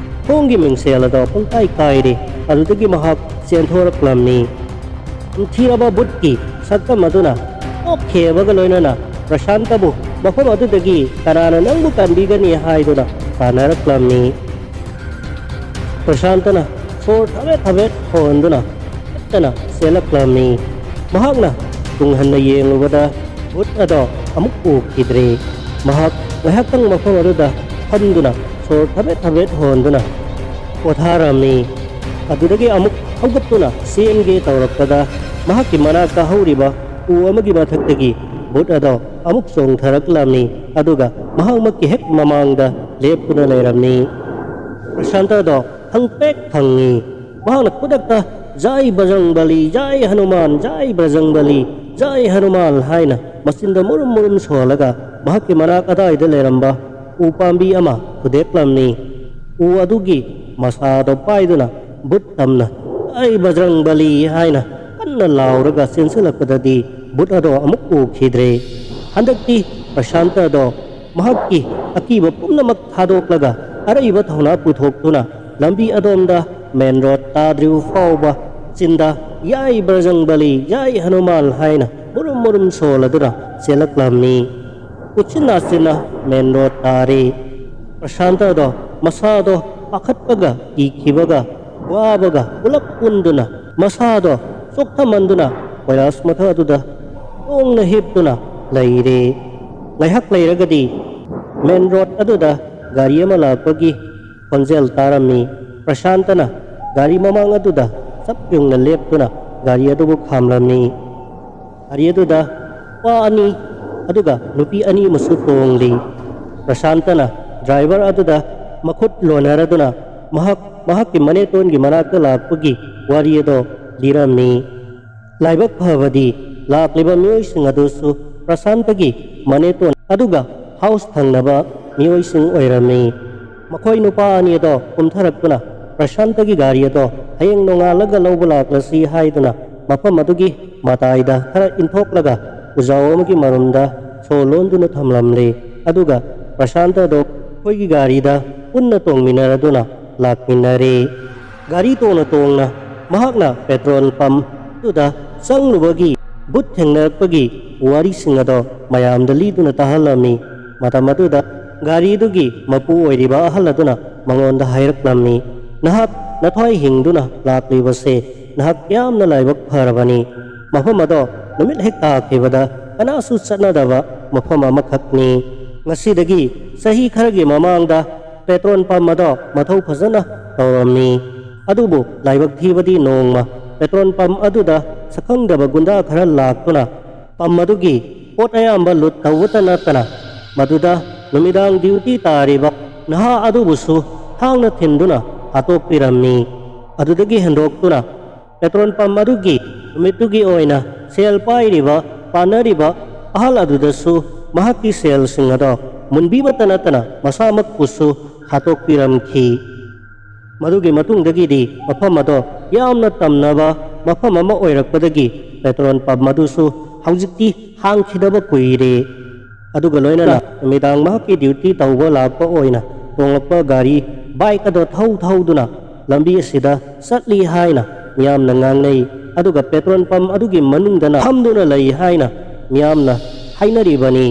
ꯊꯣꯡꯒꯤ ꯃꯤꯡꯁꯦꯜ ꯑꯗꯣ ꯄꯨꯡꯀꯥꯏ ꯀꯥꯏꯔꯦ꯫ ꯑꯗꯨꯗꯒꯤ ꯃꯍꯥꯛ ꯆꯦꯟꯊꯣꯔꯛꯂꯝꯃꯤ꯫ ꯇꯝꯊꯤꯔꯕ ꯚꯨꯠꯀꯤ ꯁꯛꯇꯝ ꯑꯗꯨꯅ ꯅꯣꯛꯈꯤꯕꯒ ꯂꯣꯏꯅꯅ ꯄ꯭ꯔꯁꯥꯟꯇꯕꯨ ꯃꯐꯝ ꯑꯗꯨꯗꯒꯤ ꯀꯅꯥꯅ ꯅꯪꯕꯨ ꯀꯟꯕꯤꯒꯅꯤ ꯍꯥꯏꯗꯨꯅ ꯇꯥꯟꯅꯔꯛꯂꯝꯃꯤ꯫ ꯄ꯭ꯔꯁꯥꯟꯇꯅ ꯁꯣꯔ ꯊꯕꯦꯠ ꯊꯕꯦꯠ ꯍꯣꯟꯗꯨꯅ ꯍꯦꯛꯇꯅ ꯆꯦꯜꯂꯛꯂꯝꯃꯤ꯫ ꯃꯍꯥꯛꯅ ꯇꯨꯡ ꯍꯟꯅ ꯌꯦꯡꯂꯨꯕꯗ ꯚꯨꯠ ꯑꯗꯣ ꯑꯃꯨꯛ ꯎꯈꯤꯗ꯭ꯔꯦ꯫ ꯃꯍꯥꯛ ꯉꯥꯏꯍꯥꯛꯇꯪ ꯃꯐꯝ ꯑꯗꯨꯗ ꯐꯝꯗꯨꯅ ꯁꯣꯔ ꯊꯕꯦꯠ ꯊꯕꯦꯠ ꯍꯣꯟꯗꯨꯅ ꯄꯣꯊꯥꯔꯝꯃꯤ꯫ ꯑꯗꯨꯗꯒꯤ ꯑꯃꯨꯛ ꯍꯧꯒꯠꯇꯨꯅ ꯆꯦꯟꯒꯦ ꯇꯧꯔꯛꯄꯗ ꯃꯍꯥꯛꯀꯤ ꯃꯅꯥꯛꯇ ꯍꯧꯔꯤꯕ ꯎ ꯑꯃꯒꯤ ꯃꯊꯛꯇꯒꯤ ꯚꯨꯠ ꯑꯗꯣ ꯑꯃꯨꯛ ꯆꯣꯡꯊꯔꯛꯂꯝꯃꯤ꯫ ꯑꯗꯨꯒ ꯃꯍꯥꯛꯃꯛꯀꯤ ꯍꯦꯛ ꯃꯃꯥꯡꯗ ꯂꯦꯞꯇꯨꯅ ꯂꯩꯔꯝꯃꯤ꯫ ꯄ꯭ꯔꯁꯥꯟꯇ ꯑꯗꯣ ꯈꯪꯄ꯭ꯔꯦꯛ ꯈꯪꯉꯤ꯫ ꯃꯍꯥꯛꯅ ꯈꯨꯗꯛꯇ "ꯖꯥꯏ ꯕꯖꯔꯪꯕꯂꯤ, ꯖꯥꯏ ꯍꯅꯨꯃꯥꯟ, ꯖꯥꯏ ꯕꯖꯔꯪꯕꯂꯤ, ꯖꯥꯏ ꯍꯅꯨꯃꯥꯟ" ꯍꯥꯏꯅ ꯃꯆꯤꯟꯗ ꯃꯨꯔꯨꯝ ꯃꯨꯔꯨꯝ ꯁꯣꯜꯂꯒ ꯃꯍꯥꯛꯀꯤ ꯃꯅꯥꯛ ꯑꯗꯥꯏꯗ ꯂꯩꯔꯝꯕ ꯎ ꯄꯥꯝꯕꯤ ꯑꯃ ꯊꯨꯗꯦꯛꯂꯝꯃꯤ꯫ ꯎ ꯑꯗꯨꯒꯤ ꯃꯁꯥꯗꯣ ꯄꯥꯏꯗꯨꯅ ꯚꯨꯠ ꯇꯝꯅ "ꯖꯥꯏ ꯕꯖꯔꯪꯕꯂꯤ" ꯍꯥꯏꯅ ꯀꯟꯅ ꯂꯥꯎꯔꯒ ꯆꯦꯟꯁꯤꯜꯂꯛꯄꯗꯗꯤ ꯚꯨꯠ ꯑꯗꯣ ꯑꯃꯨꯛ ꯎꯈꯤꯗ꯭ꯔꯦ꯫ ꯍꯟꯗꯛꯇꯤ ꯄ꯭ꯔꯁꯥꯟꯇ ꯑꯗꯣ ꯃꯍꯥꯛꯀꯤ ꯑꯀꯤꯕ ꯄꯨꯝꯅꯃꯛ ꯊꯥꯗꯣꯛꯂꯒ ꯑꯔꯩꯕ ꯊꯧꯅꯥ ꯄꯨꯊꯣꯛꯇꯨꯅ ꯂꯝꯕꯤ ꯑꯗꯣꯝꯗ ꯃꯦꯟ ꯔꯣꯗ ꯇꯥꯗ꯭ꯔꯤꯕ ꯐꯥꯎꯕ ꯆꯤꯟꯗ "ꯌꯥꯏ ꯕꯖꯔꯪꯕꯂꯤ, ꯌꯥꯏ ꯍꯅꯨꯃꯥꯟ" ꯍꯥꯏꯅ ꯃꯨꯔꯨꯝ ꯃꯨꯔꯨꯝ ꯁꯣꯜꯂꯗꯨꯅ ꯆꯦꯜꯂꯛꯂꯝꯃꯤ꯫ ꯎꯆꯤꯟ ꯅꯥꯆꯤꯟꯅ ꯃꯦꯟ ꯔꯣꯗ ꯇꯥꯔꯦ꯫ ꯄ꯭ꯔꯁꯥꯟꯇꯗꯣ ꯃꯁꯥꯗꯣ ꯄꯥꯈꯠꯄꯒ ꯀꯤꯈꯤꯕꯒ ꯋꯥꯕꯒ ꯄꯨꯂꯞ ꯄꯨꯟꯗꯨꯅ ꯃꯁꯥꯗꯣ ꯆꯣꯛꯊꯃꯟꯗꯨꯅ ꯀꯣꯏꯂꯥꯁ ꯃꯊꯛ ꯑꯗꯨꯗ ꯇꯣꯡꯅ ꯍꯤꯞꯇꯨꯅ ꯂꯩꯔꯦ꯫ ꯉꯥꯏꯍꯥꯛ ꯂꯩꯔꯒꯗꯤ ꯃꯦꯟ ꯔꯣꯗ ꯑꯗꯨꯗ ꯒꯥꯔꯤ ꯑꯃ ꯂꯥꯛꯄꯒꯤ ꯈꯣꯟꯖꯦꯜ ꯇꯥꯔꯝꯃꯤ꯫ ꯄ꯭ꯔꯁꯥꯟꯇꯅ ꯒꯥꯔꯤ ꯃꯃꯥꯡ ꯑꯗꯨꯗ ꯆꯞ ꯌꯨꯡꯅ ꯂꯦꯞꯇꯨꯅ ꯒꯥꯔꯤ ꯑꯗꯨꯕꯨ ꯈꯥꯝꯂꯝꯃꯤ꯫ ꯒꯥꯔꯤ ꯑꯗꯨꯗ ꯅꯨꯄꯥ ꯑꯅꯤ ꯑꯗꯨꯒ ꯅꯨꯄꯤ ꯑꯅꯤ ꯑꯃꯁꯨ ꯇꯣꯡꯂꯤ꯫ ꯄ꯭ꯔꯁꯥꯟꯇꯅ ꯗ꯭ꯔꯥꯏꯚꯔ ꯑꯗꯨꯗ ꯃꯈꯨꯠ ꯂꯣꯟꯅꯔꯗꯨꯅ ꯃꯍꯥꯛ ꯃꯍꯥꯛꯀꯤ ꯃꯅꯦꯇꯣꯟꯒꯤ ꯃꯅꯥꯛꯇ ꯂꯥꯛꯄꯒꯤ ꯋꯥꯔꯤ ꯑꯗꯣ ꯂꯤꯔꯝꯃꯤ꯫ ꯂꯥꯏꯕꯛ ꯐꯕꯗꯤ ꯂꯥꯛꯂꯤꯕ ꯃꯤꯑꯣꯏꯁꯤꯡ ꯑꯗꯨꯁꯨ ꯄ꯭ꯔꯁꯥꯟꯇꯒꯤ ꯃꯅꯦꯇꯣꯟ ꯑꯗꯨꯒ ꯍꯥꯎꯁ ꯊꯪꯅꯕ ꯃꯤꯑꯣꯏꯁꯤꯡ ꯑꯣꯏꯔꯝꯃꯤ꯫ ꯃꯈꯣꯏ ꯅꯨꯄꯥ ꯑꯅꯤ ꯑꯗꯣ ꯀꯨꯝꯊꯔꯛꯇꯨꯅ ꯄ꯭ꯔꯁꯥꯟꯇꯒꯤ ꯒꯥꯔꯤ ꯑꯗꯣ ꯍꯌꯦꯡ ꯅꯣꯡꯉꯥꯜꯂꯒ ꯂꯧꯕ ꯂꯥꯛꯂꯁꯤ ꯍꯥꯏꯗꯨꯅ ꯃꯐꯝ ꯑꯗꯨꯒꯤ ꯃꯇꯥꯏꯗ ꯈꯔ ꯏꯟꯊꯣꯛꯂꯒ ꯎꯖꯥꯎ ꯑꯃꯒꯤ ꯃꯔꯨꯝꯗ ꯁꯣ ꯂꯣꯟꯗꯨꯅ ꯊꯝꯂꯝꯂꯦ꯫ ꯑꯗꯨꯒ ꯄ꯭ꯔꯁꯥꯟꯇ ꯑꯗꯣ ꯑꯩꯈꯣꯏꯒꯤ ꯒꯥꯔꯤꯗ ꯄꯨꯟꯅ ꯇꯣꯡꯃꯤꯟꯅꯔꯗꯨꯅ ꯂꯥꯛꯃꯤꯟꯅꯔꯦ꯫ ꯒꯥꯔꯤ ꯇꯣꯡꯅ ꯇꯣꯡꯅ ꯃꯍꯥꯛꯅ ꯄꯦꯇ꯭ꯔꯣꯜ ꯄꯝ ꯑꯗꯨꯗ ꯆꯪꯂꯨꯕꯒꯤ ꯚꯨꯠ ꯊꯦꯡꯅꯔꯛꯄꯒꯤ ꯋꯥꯔꯤꯁꯤꯡ ꯑꯗꯣ ꯃꯌꯥꯝꯗ ꯂꯤꯗꯨꯅ ꯇꯥꯍꯜꯂꯝꯃꯤ꯫ ꯃꯇꯝ ꯑꯗꯨꯗ ꯒꯥꯔꯤꯗꯨꯒꯤ ꯃꯄꯨ ꯑꯣꯏꯔꯤꯕ ꯑꯍꯜ ꯑꯗꯨꯅ ꯃꯉꯣꯟꯗ ꯍꯥꯏꯔꯛꯂꯝꯃꯤ, "ꯅꯍꯥꯛ ꯅꯊ꯭ꯋꯥꯏ ꯍꯤꯡꯗꯨꯅ ꯂꯥꯛꯂꯤꯕꯁꯦ ꯅꯍꯥꯛ ꯌꯥꯝꯅ ꯂꯥꯏꯕꯛ ꯐꯔꯕꯅꯤ꯫ ꯃꯐꯝ ꯑꯗꯣ ꯅꯨꯃꯤꯠ ꯍꯦꯛ ꯇꯥꯈꯤꯕꯗ ꯀꯅꯥꯁꯨ ꯆꯠꯅꯗꯕ ꯃꯐꯝ ꯑꯃꯈꯛꯅꯤ꯫ ꯉꯁꯤꯗꯒꯤ ꯆꯍꯤ ꯈꯔꯒꯤ ꯃꯃꯥꯡꯗ ꯄꯦꯇ꯭ꯔꯣꯜ ꯄꯝ ꯑꯗꯣ ꯃꯊꯧ ꯐꯖꯅ ꯇꯧꯔꯝꯃꯤ꯫ ꯑꯗꯨꯕꯨ ꯂꯥꯏꯕꯛ ꯊꯤꯕꯗꯤ ꯅꯣꯡꯃ ꯄꯦꯇ꯭ꯔꯣꯜ ꯄꯝ ꯑꯗꯨꯗ ꯁꯛꯈꯪꯗꯕ ꯒꯨꯟꯗꯥ ꯈꯔ ꯂꯥꯛꯇꯨꯅ ꯄꯝ ꯑꯗꯨꯒꯤ ꯄꯣꯠ ꯑꯌꯥꯝꯕ ꯂꯨꯠ ꯇꯧꯕꯇ ꯅꯠꯇꯅ ꯃꯗꯨꯗ ꯅꯨꯃꯤꯗꯥꯡ ꯗ꯭ꯌꯨꯇꯤ ꯇꯥꯔꯤꯕ ꯅꯍꯥ ꯑꯗꯨꯕꯨꯁꯨ ꯊꯥꯡꯅ ꯊꯤꯟꯗꯨꯅ ꯍꯥꯠꯇꯣꯛꯄꯤꯔꯝꯃꯤ꯫ ꯑꯗꯨꯗꯒꯤ ꯍꯦꯟꯗꯣꯛꯇꯨꯅ ꯄꯦꯇ꯭ꯔꯣꯜ ꯄꯝ ꯑꯗꯨꯒꯤ ꯅꯨꯃꯤꯠꯇꯨꯒꯤ ꯑꯣꯏꯅ ꯁꯦꯜ ꯄꯥꯏꯔꯤꯕ, ꯄꯥꯟꯅꯔꯤꯕ ꯑꯍꯜ ꯑꯗꯨꯗꯁꯨ ꯃꯍꯥꯛꯀꯤ ꯁꯦꯜꯁꯤꯡ ꯑꯗꯣ ꯃꯨꯟꯕꯤꯕꯇ ꯅꯠꯇꯅ ꯃꯁꯥꯃꯛꯄꯨꯁꯨ ꯍꯥꯠꯇꯣꯛꯄꯤꯔꯝꯈꯤ꯫ ꯃꯗꯨꯒꯤ ꯃꯇꯨꯡꯗꯒꯤꯗꯤ ꯃꯐꯝ ꯑꯗꯣ ꯌꯥꯝꯅ ꯇꯝꯅꯕ ꯃꯐꯝ ꯑꯃ ꯑꯣꯏꯔꯛꯄꯗꯒꯤ ꯄꯦꯇ꯭ꯔꯣꯜ ꯄꯝ ꯑꯗꯨꯁꯨ ꯍꯧꯖꯤꯛꯇꯤ ꯍꯥꯡꯈꯤꯗꯕ ꯀꯨꯏꯔꯦ꯫ ꯑꯗꯨꯒ ꯂꯣꯏꯅꯅ ꯅꯨꯃꯤꯗꯥꯡ ꯃꯍꯥꯛꯀꯤ ꯗ꯭ꯌꯨꯇꯤ ꯇꯧꯕ ꯂꯥꯛꯄ ꯑꯣꯏꯅ ꯇꯣꯡꯂꯛꯄ ꯒꯥꯔꯤ, ꯕꯥꯏꯛ ꯑꯗꯣ ꯊꯧ ꯊꯧꯗꯨꯅ ꯂꯝꯕꯤ ꯑꯁꯤꯗ ꯆꯠꯂꯤ ꯍꯥꯏꯅ ꯃꯤꯌꯥꯝꯅ ꯉꯥꯡꯅꯩ꯫ ꯑꯗꯨꯒ ꯄꯦꯇ꯭ꯔꯣꯜ ꯄꯝ ꯑꯗꯨꯒꯤ ꯃꯅꯨꯡꯗꯅ ꯐꯝꯗꯨꯅ ꯂꯩ ꯍꯥꯏꯅ ꯃꯤꯌꯥꯝꯅ ꯍꯥꯏꯅꯔꯤꯕꯅꯤ꯫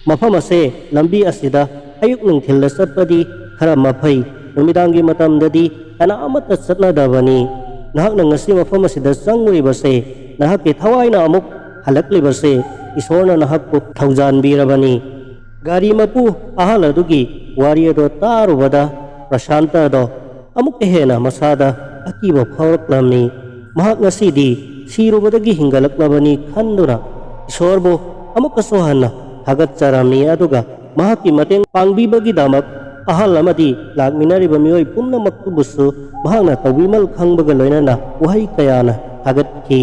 ꯃꯐꯝ ꯑꯁꯦ ꯂꯝꯕꯤ ꯑꯁꯤꯗ ꯑꯌꯨꯛ ꯅꯨꯡꯊꯤꯜꯗ ꯆꯠꯄꯗꯤ ꯈꯔ ꯃꯐꯩ, ꯅꯨꯃꯤꯗꯥꯡꯒꯤ ꯃꯇꯝꯗꯗꯤ ꯀꯅꯥ ꯑꯃꯠꯇ ꯆꯠꯅꯗꯕꯅꯤ꯫ ꯅꯍꯥꯛꯅ ꯉꯁꯤ ꯃꯐꯝ ꯑꯁꯤꯗ ꯆꯪꯂꯤꯕꯁꯦ, ꯅꯍꯥꯛꯀꯤ ꯊꯋꯥꯏꯅ ꯑꯃꯨꯛ ꯍꯜꯂꯛꯂꯤꯕꯁꯦ, ꯏꯁꯣꯔꯅ ꯅꯍꯥꯛꯄꯨ ꯊꯧꯖꯥꯟꯕꯤꯔꯕꯅꯤ꯫" ꯒꯥꯔꯤ ꯃꯄꯨ ꯑꯍꯜ ꯑꯗꯨꯒꯤ ꯋꯥꯔꯤ ꯑꯗꯣ ꯇꯥꯔꯨꯕꯗ ꯄ꯭ꯔꯁꯥꯟꯇ ꯑꯗꯣ ꯑꯃꯨꯛꯀ ꯍꯦꯟꯅ ꯃꯁꯥꯗ ꯑꯀꯤꯕ ꯐꯥꯎꯔꯛꯂꯝꯃꯤ꯫ ꯃꯍꯥꯛ ꯉꯁꯤꯗꯤ ꯁꯤꯔꯨꯕꯗꯒꯤ ꯍꯤꯡꯒꯠꯂꯛꯂꯕꯅꯤ ꯈꯟꯗꯨꯅ ꯏꯁꯣꯔꯕꯨ ꯑꯃꯨꯛꯀꯁꯨ ꯍꯟꯅ ꯊꯥꯒꯠꯆꯔꯝꯃꯤ꯫ ꯑꯗꯨꯒ ꯃꯍꯥꯛꯀꯤ ꯃꯇꯦꯡ ꯄꯥꯡꯕꯤꯕꯒꯤꯗꯃꯛ ꯑꯍꯜ ꯑꯃꯗꯤ ꯂꯥꯛꯃꯤꯟꯅꯔꯤꯕ ꯃꯤꯑꯣꯏ ꯄꯨꯝꯅꯃꯛꯇꯨꯕꯨꯁꯨ ꯃꯍꯥꯛꯅ ꯇꯧꯕꯤꯃꯜ ꯈꯪꯕꯒ ꯂꯣꯏꯅꯅ ꯋꯥꯍꯩ ꯀꯌꯥꯅ ꯊꯥꯒꯠꯈꯤ꯫